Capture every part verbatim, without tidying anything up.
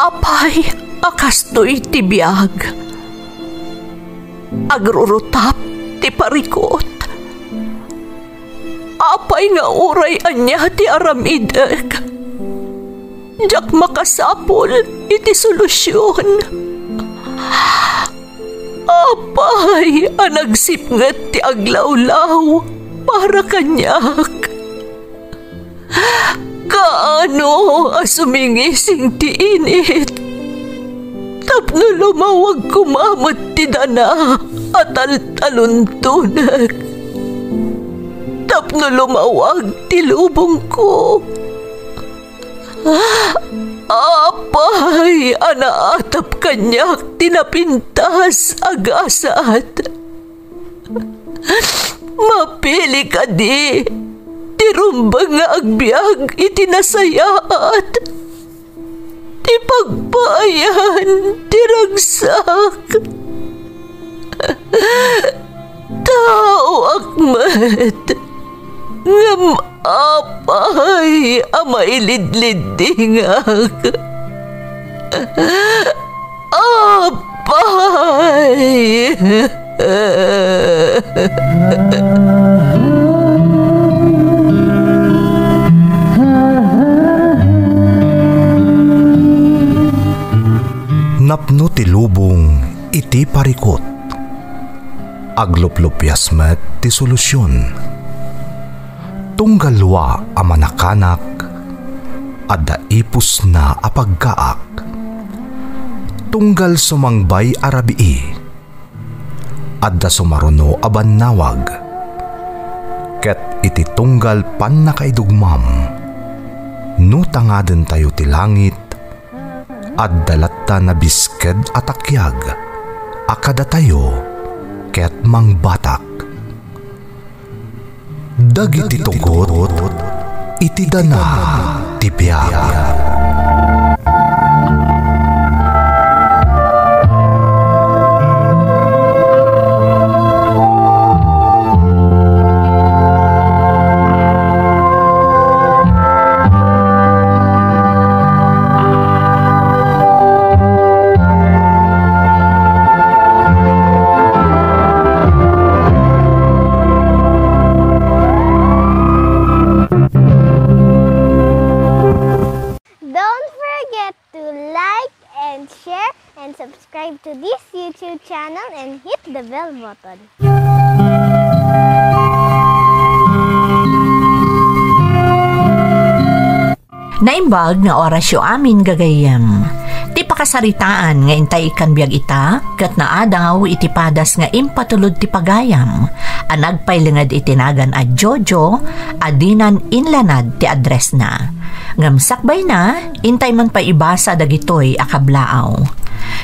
Apay a kastoy ti biag? Agrurutap ti parikut. Apay nga uray ania ti aramidek, diak makasapul iti solusion. Apay a nagsipnget ti aglawlaw para kaniak? Kaano a sumingising ti init tapno lumawag koma met ti dana a taltaluntonek, tapno lumawag ti lubongko? Apay a naatap kaniak ti napintas a gasat? Mapili kadi ti rumbeng nga agbiag iti nasayaat, ti pagpaayan ti ragsak? Taoak met, ngem apay a mailidliddingak? Apay! Napno ti lubong iti parikut. Agluplupias met ti solusion. Tunggal lua a manakanak, adda ipusna a paggaak. Tunggal sumangbay a rabii, adda sumaruno a bannawag. Ket iti tunggal pannakaidugmam, no tangadentayo ti langit, adda latta nabisked a takiag a kadatayo ket mangbatak. Dagiti tugot iti dana ti biag. Don't forget to like and share and subscribe to this YouTube channel and hit the bell button. Naimbag nga orasyo amin, gagayyem. Ti pakasaritaan nga intay ikkan biag ita, ket naadaw iti padas nga impatulod ti pagayam, a nagpailinged iti nagan a Jojo, a dinan inlanad ti addressna. Ngem sakbayna, intay man pay ibasa dagitoy a kablaaw.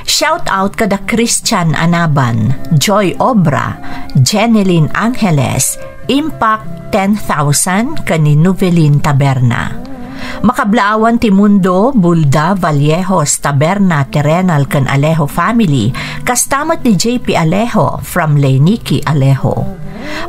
Shout out kada Christian Anaban, Joy Obra, Jenilyn Angeles, Impact ten thousand ken ni Novelin Taberna. Makablaawan ti Mundo, Bulda, Vallejos, Taberna, Terrenal ken Alejo family, kasta met ni J P Alejo from Leynicky, Alejo.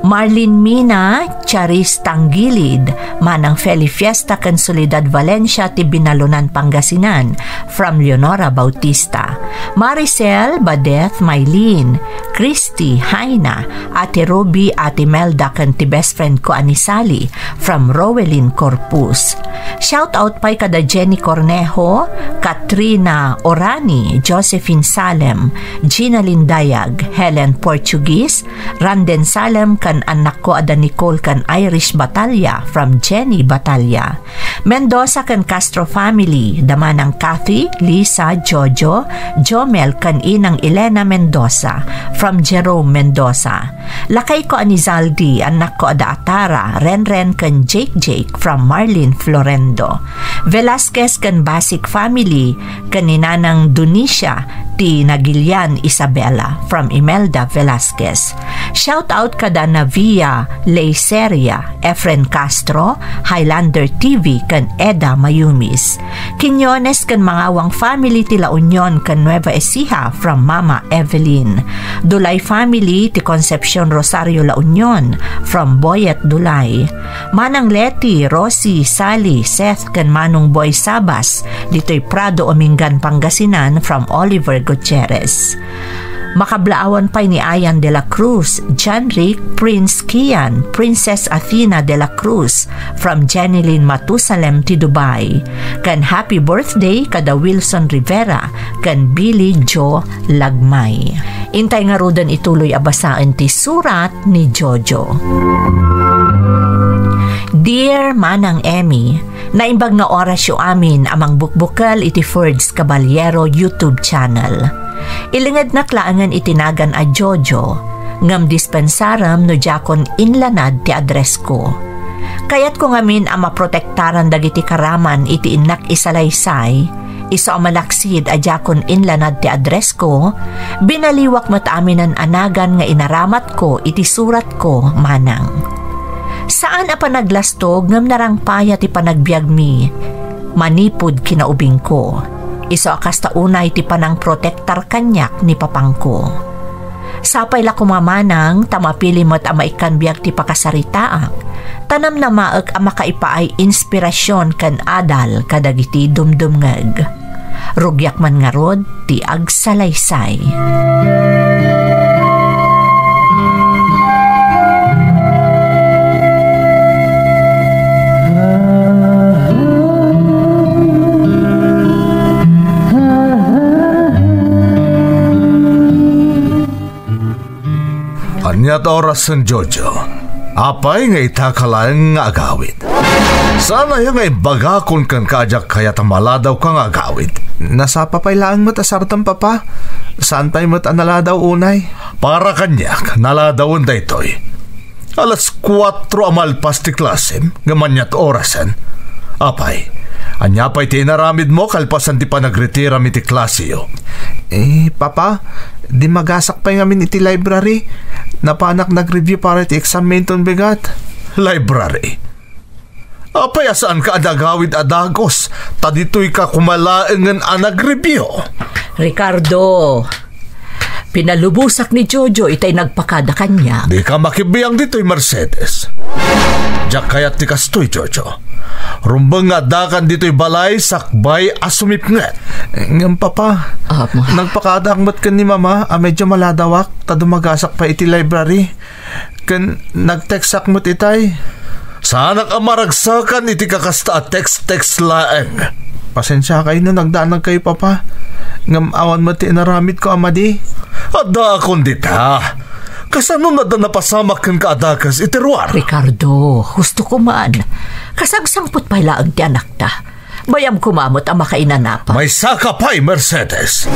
Marlene Mina, Charis Tangilid, Manang Feli Fiesta ken Soledad Valencia ti Binalonan, Pangasinan, from Leonora Bautista. Maricel, Badeth, Mylene, Christy, Haina, Ate Ruby, Ate Melda, ken ti best friend ko a ni Sally, from Rowelyn Corpus. Shout out pay kada Jenny Cornejo, Katrina Orani, Josephine Salem, Gina Lindayag, Helen Portuguese, Randen Salem, ken annakko a da Nicole ken Irish Batalla, from Jenny Batalla. Mendoza ken Castro family, da Manang Cathy, Lisa, Jojo, Jomel ken Inang Elena Mendoza, from Jerome Mendoza. Lakayko a ni Zaldi, annakko a da Atara, Renren ken Jake Jake, from Marlene Florendo. Velasquez ken Basic family, ken ni Nanang Donicia, ti Nagilian Isabela from Imelda Velasquez. Shout out kada Navia Leiceria, Efren Castro, Highlander T V ken Eda Mayumis. Quiñones ken Mangawang family ti La Union ken Nueva Ecija from Mama Evelyn. Dulay family ti Concepcion Rosario La Union from Boyet Dulay. Manang Leti, Rosie, Sally, Seth, ken Manong Boy Sabas, ditoy Prado, Omingan, Pangasinan, from Oliver Gutierrez. Makablaawan pay ni Ayan de la Cruz, John Rick, Prince Kian, Princess Athena de la Cruz, from Jenilyn Matusalem ti Dubai. Ken happy birthday kada Wilson Rivera, ken Billy Joe Lagmay. Intay ngaruden ituloy a basaen ti surat ni Jojo. Dear Manang Emmy, naimbag nga orasyo amin a mangbukbukel iti Ferds Caballero YouTube channel. Ilingednak laengen iti nagan a Jojo, ngem dispensarem no diakon inlanad ti addressko. Kayatko ngamin a maprotektaran dagiti karaman iti innak isalaysay, isu a malaksid a diakon inlanad ti addressko, binaliwak met aminen a nagan nga inaramatko iti suratko, manang. Saan a panaglastog ngem narangpaya ti panagbiagmi manipud kinaubingko. Isu a kasta unay ti panangprotektar kaniak ni papangko. Sapay la koma manang ta mapili met a maikkan biag ti pakasaritaak, ta namnamaek a makaipaay inspirasyon ken adal kadagiti dumdumngeg. Rugiak man ngarud ti agsalaysay. Ania ti orasen, Jojo? Apay nga ita ka laeng nga agawid? Saan aya nga imbagakon kenka a diak kayat a maladawka nga agawid? Nasapa pay laeng met a sartem, Papa. Saan pay met a naladaw unay. Para kaniak, naladawen daytoy. Alas kuatro a malpas ti klasem, ngem ania ti orasen? Apay, ania pay ti inaramidmo kalpasan ti panagretirami ti klaseyo? Eh, Papa, dimmagasak pay ngamin iti library. Napanak nag-review para iti exam-mi inton bigat. Library? Apay a saanka a nagawid a dagus, ta ditoyka koma laengen a nag-review? Ricardo, pinalubosak ni Jojo itay nagpakada kaniak. Dika makibiang ditoy, Mercedes. Diak kayat ti kastoy, Jojo. Rumbeng nga addakan ditoy balay sakbay a sumipnget. Ngem, Papa, Apo. Nagpakadaak met ken ni Mama a medyo maladawak ta dumagasak pay iti library. Ken nag-textak met itay. Saanak a maragsakan iti kakasta a text-text laeng. Pasensiakayo no nagdanagkayo, Papa. Ngem awan met ti inaramidko a madi. Addaakon dita. Kasano adda napasamak kenka a dakes iti ruar? Ricardo, husto ko man. Kasangsangpet pay laeng ti anakta. Bayam koma met a makainanapa. Maysaka pay, Mercedes.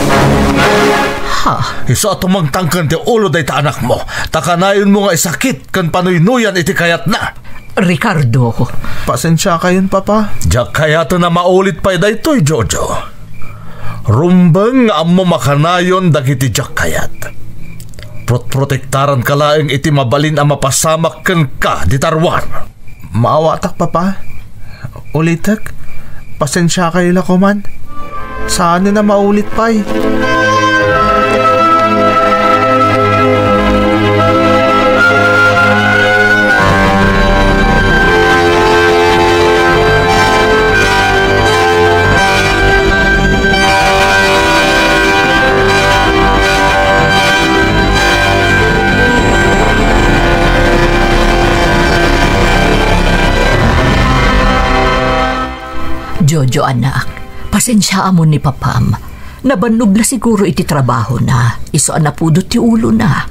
Ha? Isu a tumangtangken ti ulo dayta anakmo, ta kanayonmo nga isakit ken panuynoyan iti kayatna. Ricardo. Pasensiakayon, Papa. Diak kayaten a maulit pay daytoy, Jojo. Rumbeng nga ammom a kanayon dagiti diak kayat. Protprotektaranka laeng iti mabalin a mapasamak kenka dita ruar. Maawatak, Papa. Ulitek, pasensiakayo la koman. Saanen a maulit pay. Jojo, anak, pasensiaamon ni papam. Nabannog la siguro iti trabahona, isu a napudot ti ulona.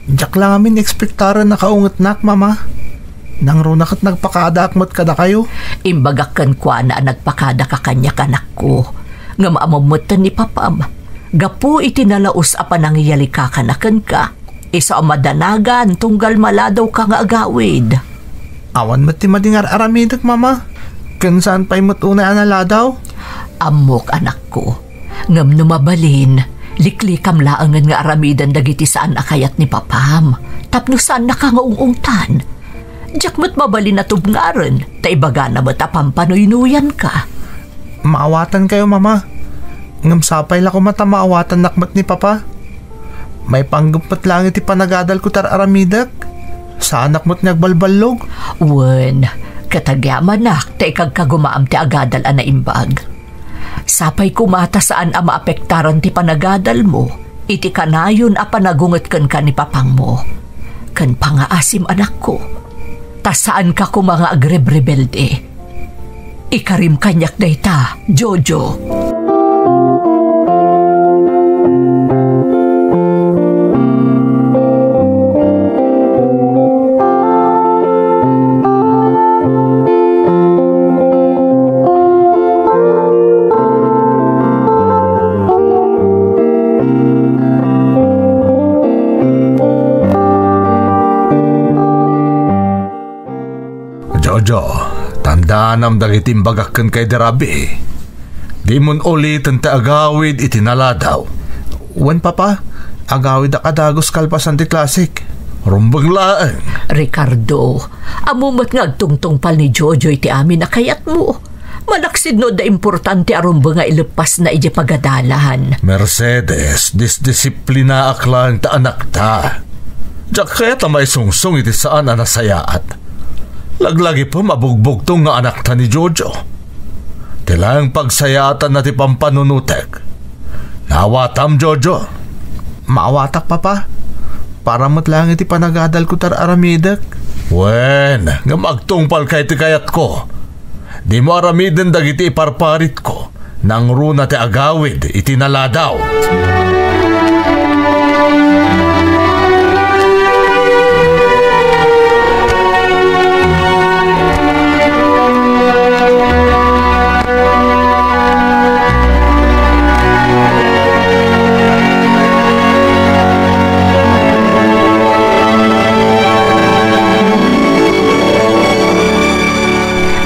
Diak la ngamin ekspektaren a kaungetnak, Mama. Nangruna ket nagpakadaak met kadakayo. Imbagak kenkuana a nagpakadaka kaniak, anakko. Ngem ammom metten ni papam, gapu iti nalaus a panangiyalikakana kenka, isu a madanagan tunggal maladawka nga agawid. Awan met ti madi nga ar-aramidek, Mama. Ken saan pay met unay a naladaw? Ammok, anakko. Ngem no mabalin, Liklikam laengen nga aramiden dagiti saan a kayat ni papam, tapno saannaka nga ung-ungtan. Diak met mabalin a tubngaren, ta ibagana met a pampanuynuyanka. Maawatankayo, Mama. Ngem sapay la koma ta maawatannak met ni Papa. Maipanggep met laeng iti panagadalko ti ar-aramidek. Saanak met nga agbalballog. Wen, ket agyamanak ta ikagkagumaam ti agadal a naimbag. Sapay koma ta saan a maapektaran ti panagadalmo iti kanayon a panagunget kenka ni papangmo. Ken pangaasim, anakko, ta saanka koma nga agrebrebelde. Ikarim kaniak dayta, Jojo. Jojo, tandaanam dagiti imbagak kenka idi rabii. Dimon uliten ti agawid iti naladaw. Wen, Papa, agawidak a dagus kalpasan ti klasik. Rumbeng laeng. Ricardo, ammo met nga agtungtungpal ni Jojo iti amin a kayatmo. Malaksid no adda importante a rumbeng nga ileppasna idiay pagadalan. Mercedes, disdisiplinaak laeng ta anakta. Diak kayat a maisungsong iti saan a nasayaat. Laglagipem a bugbugtong nga anakta ni Jojo. Ti laeng pagsayaatanna ti pampanunotek. Naawatam, Jojo? Maawatak, Papa. Para met laeng iti panagadalko ti ar-aramidek. Wen, ngem agtungpalka iti kayatko. Dimo aramiden dagiti iparparitko. Nangruna ti agawid iti naladaw.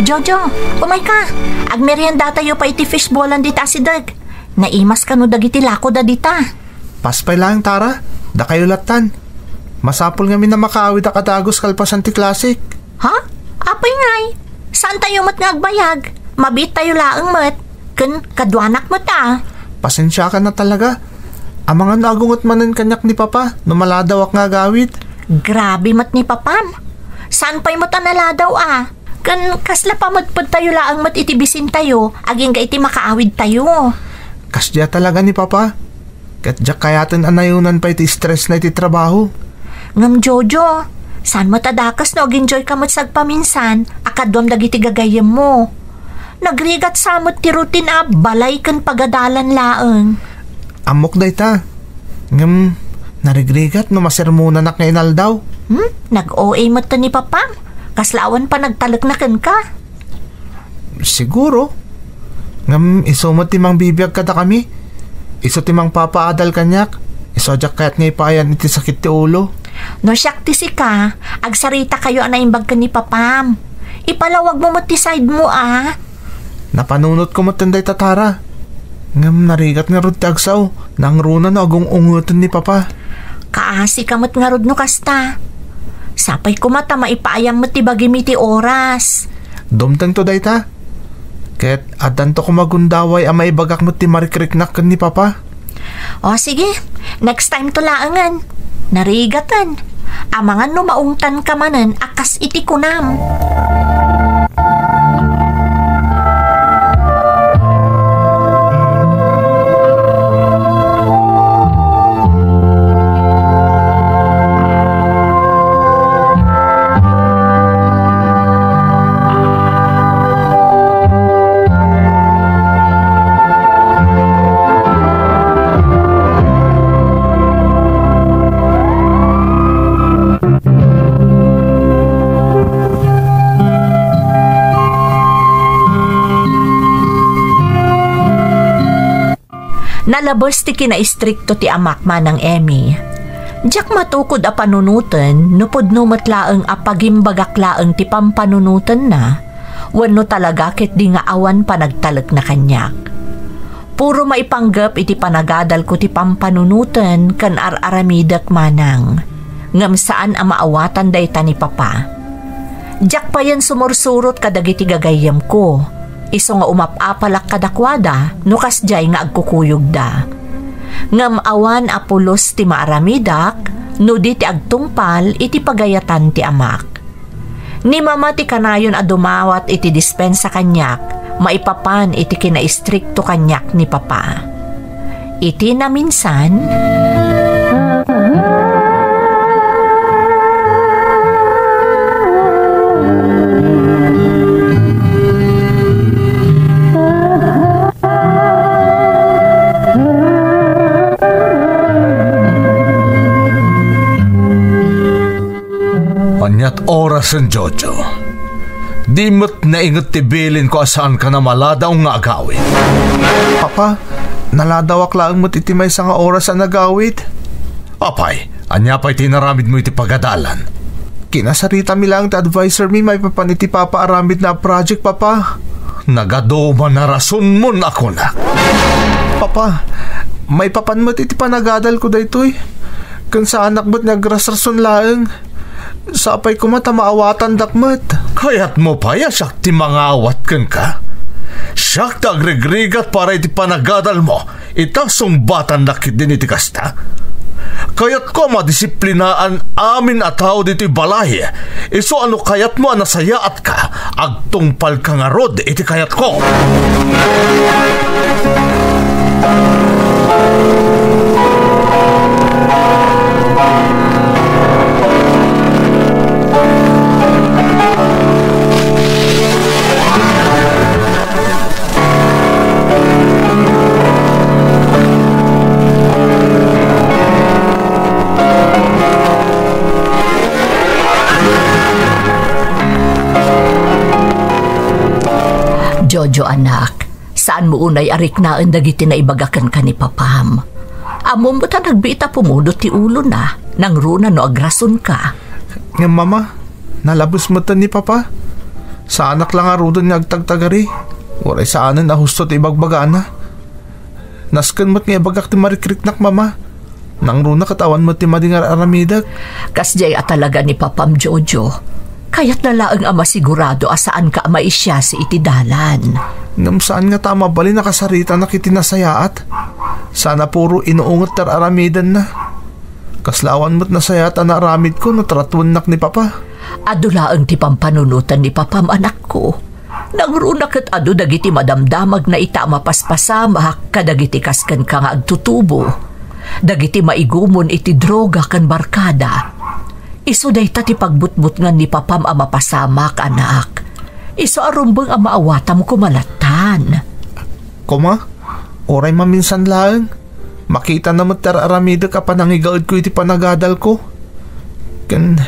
Jojo, umayka. Agmeriendatayo pay iti fishballan dita asideg. Naimas kano dagiti lakoda dita. Pas pay laeng, Tara. Dakayo lattan. Masapul ngamin a makaawidak a dagus kalpasan ti klasik. Ha? Apay ngay? Saantayo met nga agbayag? Mabiittayo laeng met. Ken kaduanak met a. Pasensiakan a talaga. Amangan no agunget manen kaniak ni Papa no maladawak nga agawid. Grabe met ni Papam. Saan pay met a naladaw a? Ken kasla pamedpedtayo laeng met iti bisintayo agingga iti makaawidtayo. Kasdiay talaga ni Papa. Ket diak kayaten a nayonan pay ti stressna iti trabaho. Ngem Jojo, saan met a dakes no agenjoyka met sagpaminsan a kaduam dagiti gagayyemmo. Nagrigat sa met ti routine a balay ken pagadalan laeng. Ammok dayta. Ngem, narigrigat no masermonanak nga inaldaw. Hmm? Nag-O A met ni Papam. Kasla awan panagtalekna kenka. Siguro. Ngem isu met ti mangbibiag kadakami. Isu ti mangpapaadal kaniak. Isu a diak kayat nga ipaayan iti sakit ti ulo. No siak ti sika, agsarita kayo a naimbag ken ni Papam. Ipalawag mo met ti side mo, a. Napanunot ko met dayta, Tara. Ngem narigat ngarud ti agsao, nangruna no agung-ungeten ni Papa. Kaasi ka met ngarud no kasta. Sapay koma ta maipaayam met ti bagim iti oras. Dumtengto dayta. Ket addanto koma gundaway a maibagak met ti marikriknak ken ni Papa. O sige, next time to laengen. Narigaten. Amangan no maungtanka manen a kas iti kunam. Nalabes ti kinaistrikto ti amak, Manang Emmy. Diak matukod a panunoten no pudno met laeng a pagimbagak laeng ti pampanunotenna, wenno talaga ketdi nga awan panagtalekna kaniak. Puro maipanggep iti panagadalko ti pampanunoten ken ar-aramidek manang. Ngem saan a maawatan dayta ni Papa. Diak payen sumursurot kadagiti gagayyemko, isu nga umap-apalak kadakuada no kasdiay nga agkukuyogda. Ngem awan a pulos ti maaramidak no di ti agtungpal iti pagayatan ti amak. Ni Mama ti kanayon a dumawat iti dispensa kaniak maipapan iti kinaistrikto kaniak ni Papa. Iti naminsan, Aniat orasen, Jojo? Di met nainget ti bilinko a saanka a maladaw nga agawid. Papa, naladawak laeng met iti maysa nga oras a nagawid. Apay, ania pay ti inaramidmo iti pagadalan? Kinasaritami laeng ti adviser mi maipapan iti papaaramidna a project, Papa. Nagaduman a rasonmon a kunak. Papa, maipapan met iti panagadalko daytoy. Ken saanak met nga agrasrason laeng. Sapay koma ta maawatandak met. Kayatmo pay a siak ti mangawat kenka? Siak ti agrigrigat para iti panagadalmo. Ita, sungbatannak ketdin iti kasta. Kayatko a madisiplinaan amin a tao ditoy balay. Isu a no kayatmo a nasayaatka, agtungpalka ngarud iti kayatko. Jojo, anak, saanmo unay a riknaen dagiti naibaga kenka ni papam. Ammom met a nagbiit a pumuno ti ulona, nangruna no agrasonka. Ngem, Mama, nalabes metten ni Papa. Saanak la ngaruden nga agtagtagari. Uray saanen a husto ti ibagbagana. Nasken met nga ibagak ti marikriknak, Mama. Nangruna ket awan met ti madi nga ar-aramidek. Kasdiay a talaga ni Papam, Jojo. Kayatna laeng a masigurado a saanka a maisiasi iti dalan. Ngem saan ngata a mabalin a kasaritanak iti nasayaat. Saan a puro inuunget ti ar-aramidenna. Kasla awan met nasayaat a naaramidko no tratuennak ni Papa. Adu laeng ti pampanunotan ni Papam, anakko. Nangruna ket adu dagiti madamdamagna ita a mapaspasamak kadagiti kas kenka nga agtutubo, dagiti maigumon iti droga ken barkada. Isu dayta ti pagbutbutngan ni Papam a mapasamak, anak. Isu a rumbeng a maawatam koma lattan. Koma, uray maminsan laeng, makitana met ti ar-aramidek a panangigaedko iti panagadalko. Ken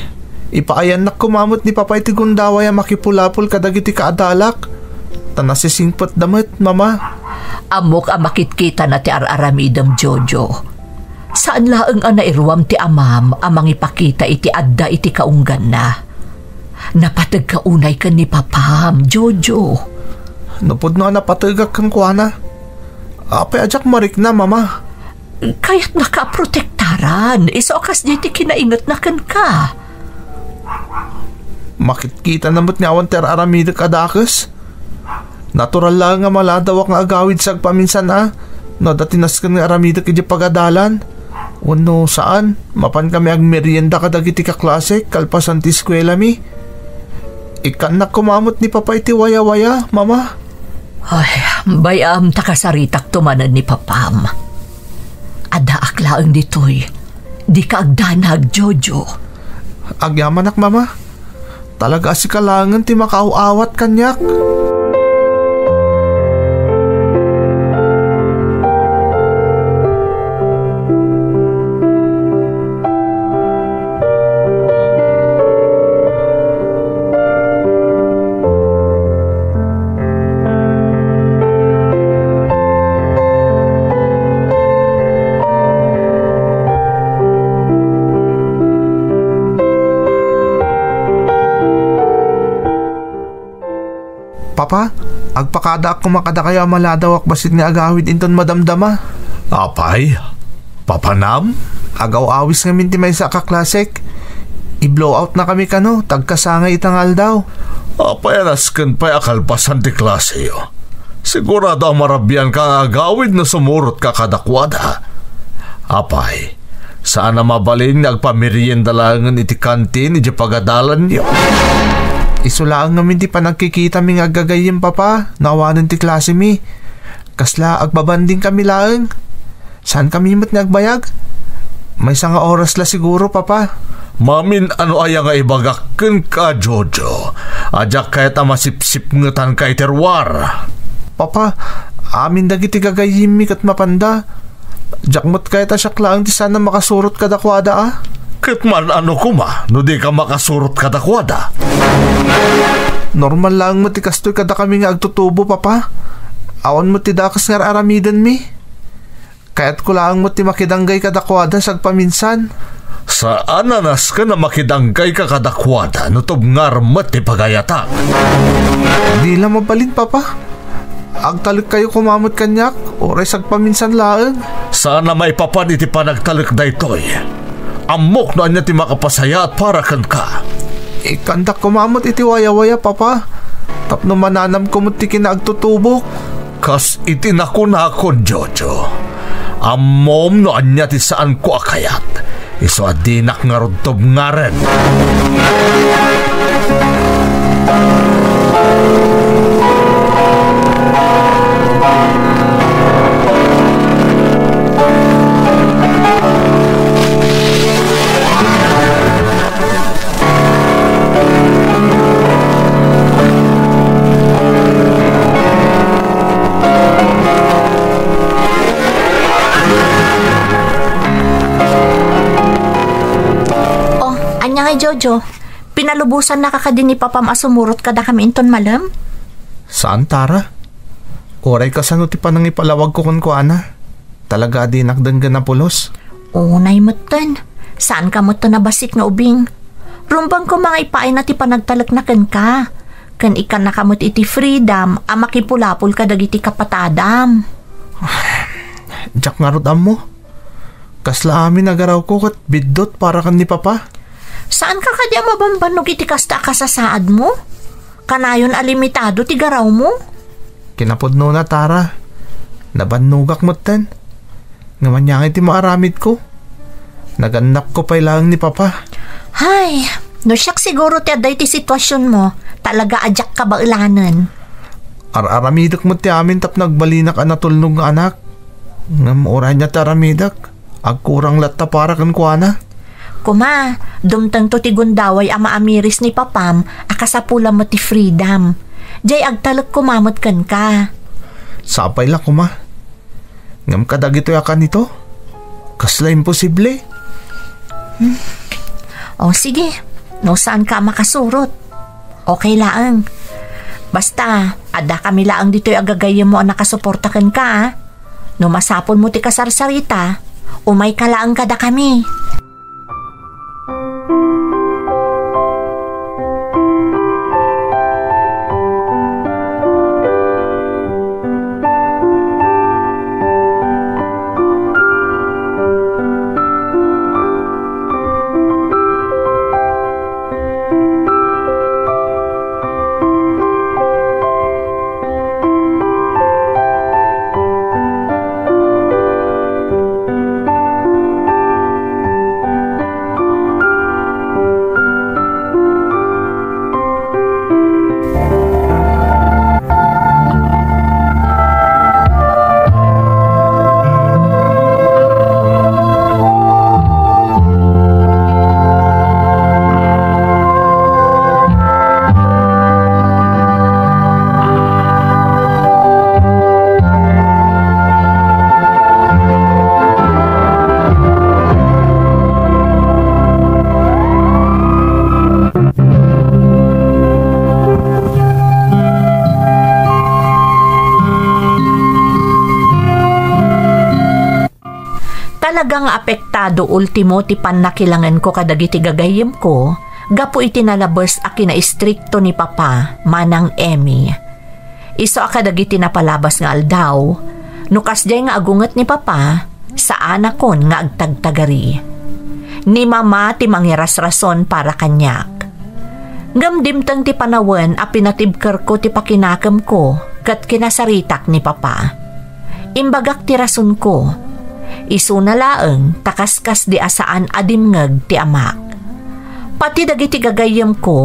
ipaayannak koma met ni Papa iti gundaway a makipulapol kadagiti kaadalak, ta nasisingpetda met, Mama. Ammok a makitkitana ti ar-aramidem, Jojo. Saan laeng a nairuam ti amam a mangipakita iti adda iti kaungganna. Napategka unay ken ni Papam, Jojo. No pudno a napategak kenkuana, apay a diak marikna, Mama? Kayatnaka a protektaran, isu a kasdiay ti kinaingetna kenka. Makitkitana met nga awan ti ar-aramidek a dakes. Natural laeng nga maladawak nga agawid sa agpaminsan a no adda ti nasken nga aramidek idiay pagadalan. Wenno saan, mapankami agmerienda kadagiti kaklasek kalpasan ti eskuelami. Ikkannak koma met ni Papa iti wayawaya, Mama. Ay, bay-am ta kasaritakto manen ni Papam. Addaak laeng ditoy. Dika agdanag, Jojo. Agyamanak, Mama. Talaga a sika laengen ti makaaw-awat kaniak. Papa, agpakadaak koma kadakayo a maladaw a bassit nga agawid inton madamdama. Apay, papanam? Agaw-awis ngamin ti maysa a kaklasek. I-blow out na kami kano, tagkasangay ita nga aldaw. Apay a nasken pay a kalpasan ti klaseyo? Sigurado a marabian ka nga agawid no sumurot ka kadakuada. Apay, saan a mabalin nga agpamerienda laengen iti kantin iti pagadalanyo. Isu laeng ngamin ti panagkikitami nga aggagayyem, Papa, no awanen ti klasemi. Kasla agbabanding kami laeng. Saan kami met nga agbayag? Maysa nga oras la siguro, Papa. Mamin-ano aya nga ibagak kenka, Jojo? A diak kayat a masipsipngetanka iti ruar. Papa, amin dagiti gagayyemmi ket mapanda. Diak met kayat a siak laeng ti saan a makasurot kadakuada a. Ket man-ano koma no dika makasurot kadakuada? Normal laeng met ti kastoy kadakami nga agtutubo, Papa. Awan met ti dakes nga ar-aramidenmi. Kayatko laeng met ti makidanggay kadakuada sagpaminsan. Saan a nasken a makidanggayka kadakuada no tubngarem met ti pagayatak. Di la mabalin, Papa. Agtalekkayo koma met kaniak, uray sagpaminsan laeng. Saan a maipapan iti panagtalek daytoy. Ammok no ania ti makapasayaat para kenka. Ikkandak koma met iti wayawaya, Papa, tapno mananamko met ti kinaagtutubok. Kas iti nakunakon, Jojo, ammom no ania ti saanko a kayat, isu a dinak ngarud tubngaren. Oh, ania ngay, Jojo? Pinalubosannaka kadi ni Papam a sumurot kadakami inton malem? Saan, Tara. Uray kasano ti panangipalawagko kenkuana. Talaga a dinak denggen a pulos. Unay metten. Saanka metten a bassit nga ubing. Rumbeng koma nga ipaayna ti panagtalekna kenka. Ken ikkannaka met iti freedom a makipulapol kadagiti kapatadam. Diak ngarud ammo. Kasla amin a garawko ket biddut para ken ni Papa. Saanka kadi a mabambannog iti kasta a kasasaadmo? Kanayon a limitado ti garawmo? Kinapudnona, Tara. Nabannogak metten. Ngem ania ngay ti maaramidko? Nagannapko pay laeng ni Papa. Hay, no siak siguro ti adda iti situasionmo, talaga a diak kabaelanen. Ar-aramidek met ti amin tapno agbalinak a natulnog nga anak. Ngem uray ania ti aramidek, agkurang latta para kenkuana. Kuma, dumtengto ti gundaway a maamiris ni Papam a kasapulan met ti freedom. Diay agtalek koma met kenka. Sapay la koma. Ngem kadagitoy a kanito, kasla imposible. Hmm. O, sige. No saanka a makasurot, okay laeng. Basta, adda kami laeng ditoy a gagayyemmo a nakasuporta kenka, a. No masapulmo ti kasarsarita, umayka laeng kadakami. Talaga nga apektado ultimo ti pannakilangenko kadagiti gagayyemko gapu iti nalabes a kinaistrikto ni Papa, Manang Emmy. Isu a kadagiti napalabas nga aldaw, no kasdiay nga agunget ni Papa, saanakon nga agtagtagari. Ni Mama ti mangirasrason para kaniak. Ngem dimteng ti panawen a pinatibkerko ti pakinakemko ket kinasaritak ni Papa. Imbagak ti rasonko. Isuna laeng ta kaskasdi a saan a dimngeg ti amak. Pati dagiti gagayyemko,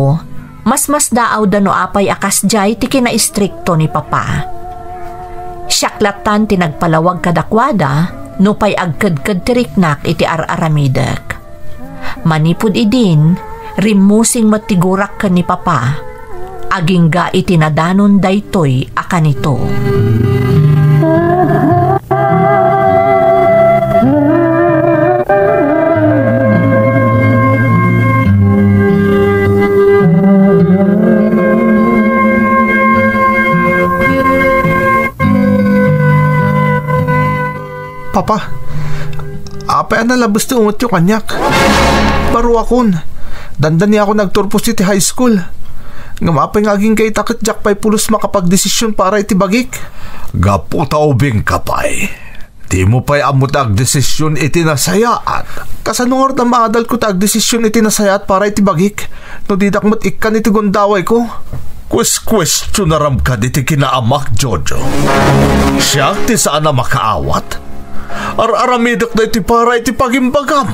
masmasdaawda no apay a kasdiay ti kinaistrikto ni Papa. Siak lattan ti nagpalawag kadakuada nupay agkedked ti riknak iti ar-aramidek. Manipud idin, rimmusing met ti gurak ken ni Papa. Agingga iti nadanon daytoy a kanito. Papa, apay a nalabes ti ungetyo kaniak? Baruakon, dandaniakon agturpos iti high school. Ngem apay nga agingga ita ket diak pay pulos makapagdesisyon para iti bagik? Gapu ta ubingka pay. Dimo pay ammo ti agdesisyon iti nasayaat. Kasano ngarud a maadalko ti agdesisyon iti nasayaat para iti bagik, no didak met ikkan iti gundawayko? Kueskuestionaram kadi ti kinaamak, Jojo. Siak ti saan a makaawat. Ar-aramidek daytoy para iti pagimbagam.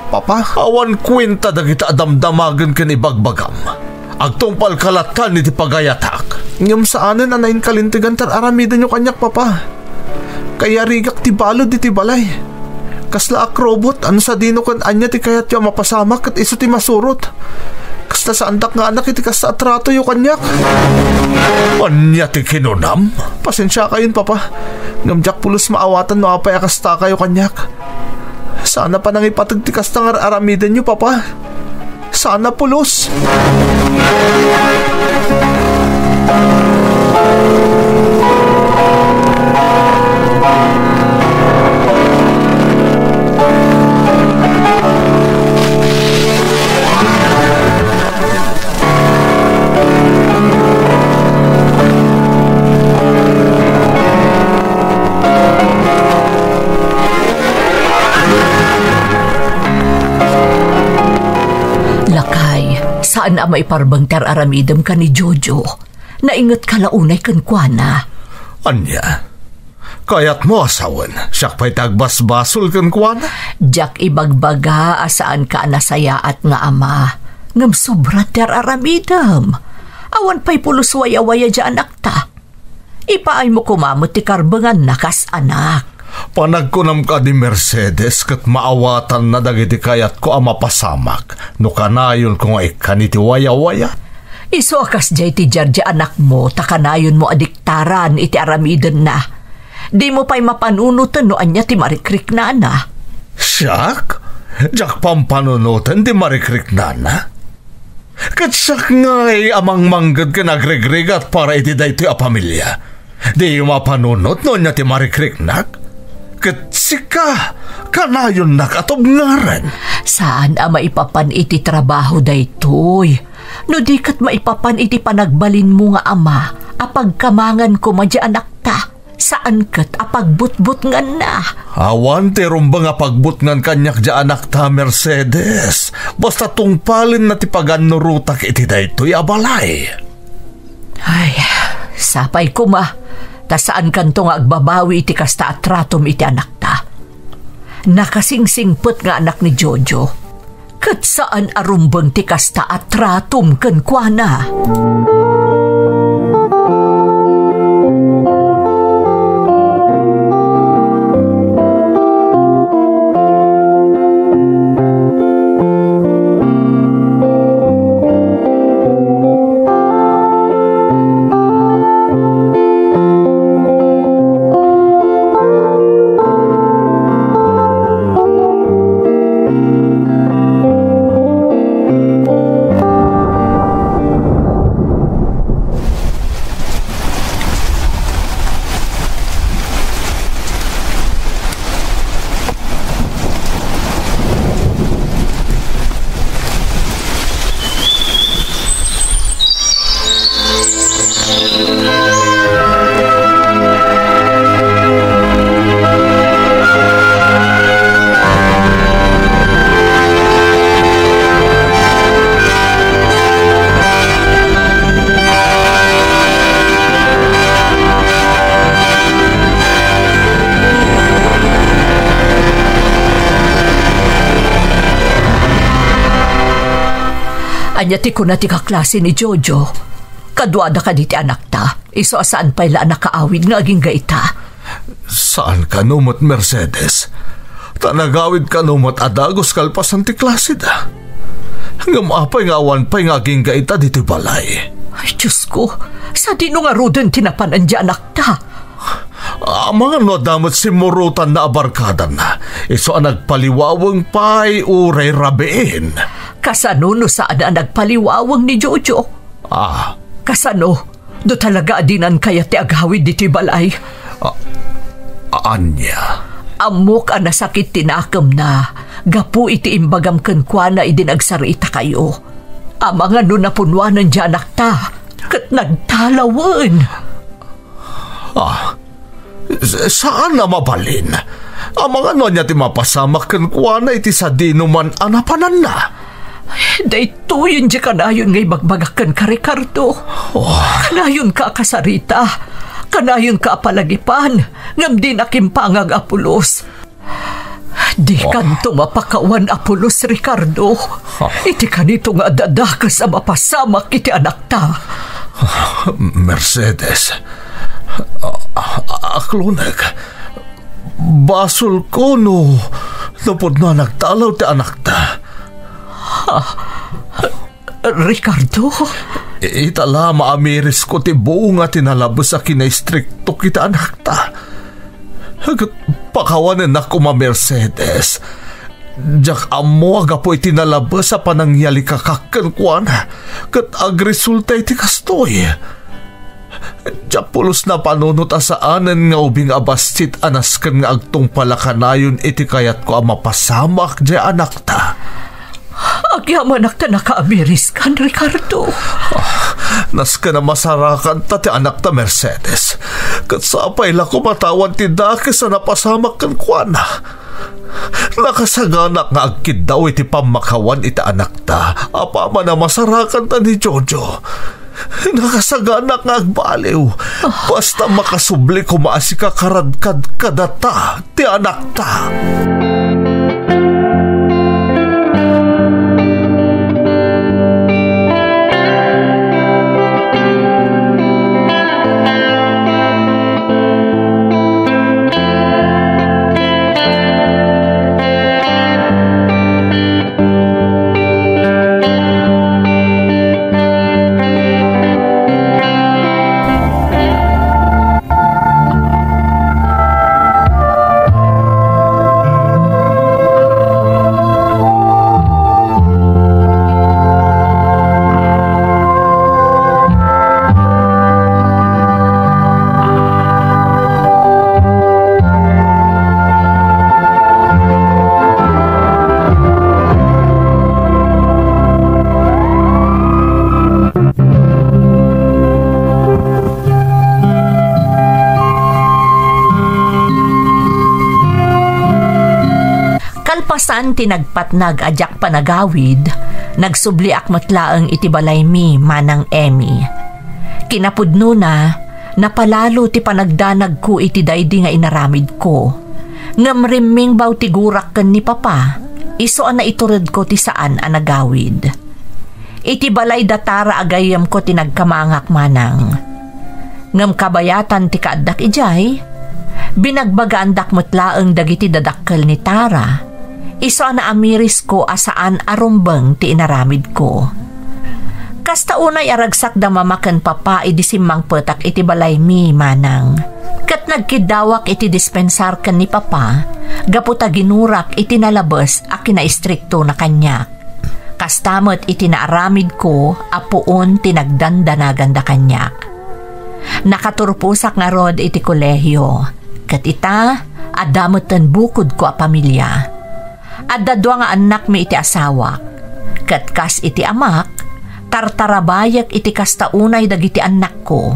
Papa? Awan kuenta dagiti a damdamagen ken ibagbagam. Agtungpalka lattan iti pagayatak. Ngem saanen a nainkalintegan ti ar-aramidenyo kaniak, Papa. Kayarigak ti balud iti balay. Kasla akrobot, ano sadino ken ania ti kayatyo a mapasamak ket isu ti masurot. Kasta saandak nga anak iti kasta a tratoyo kaniak. Ania ti kinunam? Pasensiakayon, Papa. Ngem diak pulos maawatan no apay a kastakayo kaniak. Saan a panangipateg ti kasta nga ar-aramidenyo, Papa. Saan a pulos. Lakay, saan a maiparbeng ti ar-aramidem ken ni Jojo. Naingetka la unay kenkuana. Ania? Kayatmo a sawen, siak pay ti agbasbasol kenkuana? Diak ibagbaga a saanka a nasayaat nga ama, ngem sobra ti ar-aramidem. Awan pay pulos wayawaya diay anakta. Ipaaymo koma met ti karbenganna kas anak. Panagkunam kadi, Mercedes, ket maawatanna dagiti kayatko a mapasamak no kanayonko nga ikkan iti wayawaya. Isu a kasdiay ti diardiay anakmo ta kanayonmo a diktaran iti aramidenna. Dimo pay mapanunoten no ania ti marikriknana. Siak? Diak pampanunoten ti marikriknana? Ket siak ngay a mangmangged ken agrigrigat para iti daytoy a pamilia. Diyo mapanunot no ania ti marikriknak? Ket sika, kanayonnak a tubngaren. Saan a maipapan iti trabaho daytoy. No di ket maipapan iti panagbalinmo nga ama a pagkamangan koma diay anakta, saan ket a pagbutbutnganna. Awan ti rumbeng a pagbutngan kaniak diay anakta, Mercedes. Basta tungpalenna ti pagannurotak iti daytoy a balay. Ay, sapay koma, ta saankanto nga agbabawi iti kasta a tratom iti anakta. Nakasingsingpet nga anak ni Jojo, ket saan a rumbeng ti kasta a tratom kenkuana. Ania ti kuna ti kaklase ni Jojo? Kaduada kadi ti anakta, isu a saan pay la a nakaawid nga agingga ita? Saan kano met, Mercedes. Ta nagawid kano met a dagus kalpasan ti klaseda. Ngem apay nga awan pay nga agingga ita ditoy balay? Ay, Diosko, sadino ngaruden ti napanan ti anakta? Amangan no adda met simmurotanna a barkadanna, isu a nagpaliwaweng pay uray rabiin. Kasano no saan a nagpaliwaweng ni Jojo? Ah. Kasano no talaga a dinan kayat ti agawid ditoy balay? A-, ania? Ammok a nasakit ti nakemna gapu iti imbagam kenkuana idi nagsaritakayo. Amangan no napunuanen ti anakta ket nagtalawen. Ah, s-, saan a mabalin. Amangan no ania ti mapasamak kenkuana iti sadinoman a napananna. Daytoyen ti kanayon nga ibagbagak kenka, Ricardo. Oh. Kanayonka a kasarita. Kanayonka a palagipan. Ngem dinak impangag a pulos. Dikanto mapakawan a pulos, Ricardo. Iti kanito nga adda dakes a mapasamak iti anakta. Mercedes, a-, a-, akloneg. Basolko no, no pudno a nagtalaw ti anakta. Ricardo? Ita la maamirisko ti bunga ti nalabes a kinaistrikto iti anakta. Ket pakawanennak koma, Mercedes. Diak ammo a gapu iti nalabes a panangyalikakak kenkuana ket agresulta iti kastoy. Diak pulos napanunot a saanen nga ubing a bassit a nasken nga agtungpal a kanayon iti kayatko a mapasamak diay anakta. Agyamanak ta nakaamiriskan, Ricardo. Ah, nasken a masarakanta ti anakta, Mercedes. Ket sapay la koma ta awan ti dakes a napasamak kenkuana. Nakasaganak nga agkiddaw iti pammakawan iti anakta, apaman a masarakanta ni Jojo. Nakasaganak nga agbaliw. Basta makasubli koma a sikakarad kadkadata ti anakta. Kalpasan ti nagpatnag a diak panagawid, nagsubliak met laeng iti balaymi, Manang Emmy. Kinapudnona, napalalo ti panagdanagko iti daydi nga inaramidko. Ngem rimmingbaw ti gurak ken ni Papa, isu a naituredko ti saan a nagawid. Iti balay da Tara a gayyemko ti nagkamangak, Manang. Ngem kabayatan ti kaaddak idiay, binagbagaandak met laeng dagiti dadakkel ni Tara, isu a naamirisko a saan a rumbeng ti inaramidko. Kasta unay a ragsakda Mama ken Papa idi simmangpetak iti balaymi, Manang. Ket nagkiddawak iti dispensar ken ni Papa, gapu ta ginurak iti nalabes a kinaistriktona kaniak. Kasta met iti naaramidko a puon ti nagdandanaganda kaniak. Nakaturposak ngarud iti kolehio, ket ita, adda metten bukodko a pamilia. Adda dua nga annakmi iti asawak, ket kas iti amak, tartarabayek iti kasta unay dagiti annakko.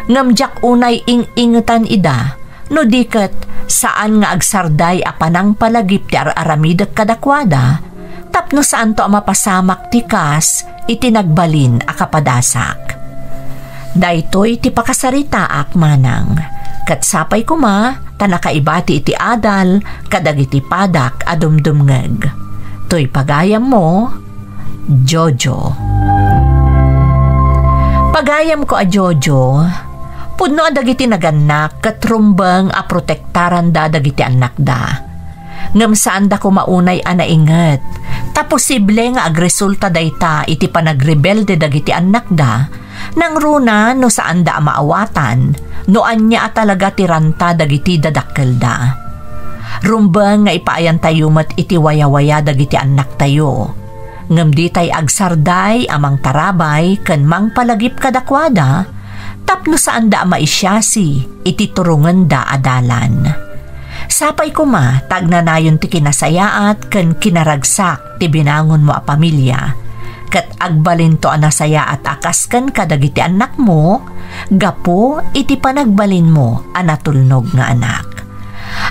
Ngem diak unay ing-ingetan ida, no di ket saan nga agsarday a panangpalagip ti ar-aramidek kadakuada, tapno saanto a mapasamak ti kas iti nagbalin a kapadasak. Daytoy ti pakasaritaak, Manang, ket sapay koma ta nakaibati iti adal kadagiti padak a dumdumngeg. Toy pagayammo, Jojo. Pagayamko a Jojo, pudno a dagiti nagannak ket rumbeng a protektaranda dagiti annakda. Ngem saanda koma unay a nainget, ta posible nga agresulta dayta iti panagrebelde dagiti annakda, nangruna no saanda a maawatan, no ania a talaga ti ranta dagiti dadakkelda. Rumbeng nga ipaayantayo met iti wayawaya dagiti annaktayo. Ngem ditay agsarday a mangtarabay ken mangpalagip kadakuada tapno saanda a maisiasi iti turongenda a dalan. Sapay koma ta agnanayon ti kinasayaat ken kinaragsak ti binangonmo a pamilya, ket agbalinto a nasayaat a kas ken kadagiti annakmo gapu iti panagbalinmo a natulnog nga anak.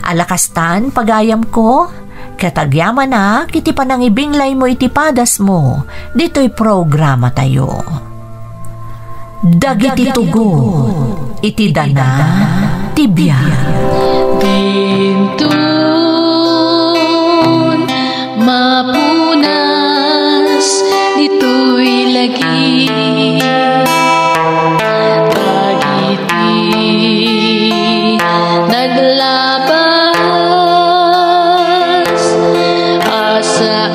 Ala kastan, pagayamko, ket agyamanak iti panangibinglaymo iti padasmo ditoy programatayo. Dagiti tugot iti dana ti biag. Dinton mapunas ditoy lagi. Dagiti naglabas a saan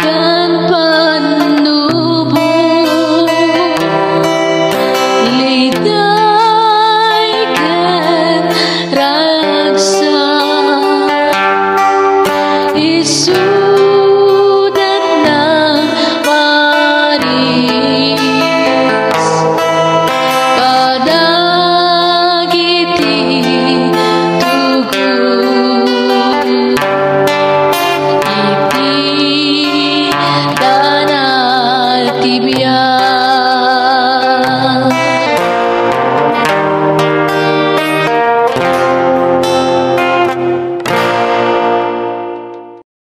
ken pannubo. Lida